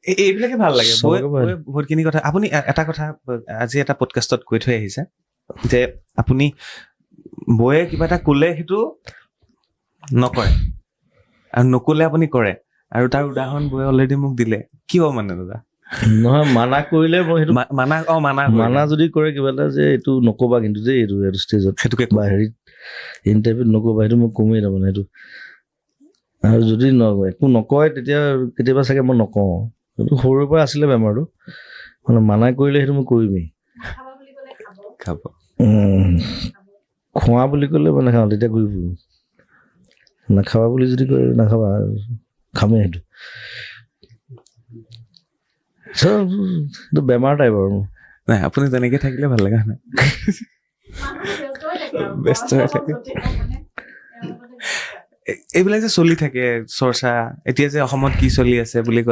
এইবিলাকে ভাল লাগে। বহুতখিনি কথা আপুনি এটা কথা আজি এটা পডকাষ্টত কৈ থৈ আহিছে যে আপুনি বয়ে কিবা এটা ক'লে সেইটো নকৰে আৰু নকলে আপুনি কৰে, আৰু তাৰ উদাহৰণ বয়ে অলৰেডি মোক দিলে। কিয় মানে দাদা? নহয়, মানা কৰিলে মই সেইটো মানা, অ মানা মানা যদি কৰে কিবা এটা যে এইটো নকবা কিন্তু যে এইটো এইটো ষ্টেজত সেইটোকে বা হেৰিত ইণ্টাৰভিউত নকবা, সেইটো মই কমেই তাৰমানে সেইটো। আৰু যদি একো নকয় তেতিয়া কেতিয়াবা চাগে মই নকওঁ। সেইটো সৰুৰে পৰা আছিলে বেমাৰটো, মানে মানা কৰিলে সেইটো মই কৰিমেই। খাব খোৱা বুলি ক'লে মই নাখাওঁ, তেতিয়া ঘূৰি ফুৰোঁ। নাখাবা বুলি যদি কয় নাখাবা, খামেই সেইটো। সেইটো বেমাৰ টাইপ আৰু। নাই, আপুনি তেনেকে থাকিলে ভাল লগা নাই, ব্যস্ত হৈ থাকে। এইবিলাক যে চলি থাকে চৰ্চা, এতিয়া যে অসমত কি চলি আছে বুলি ক'লে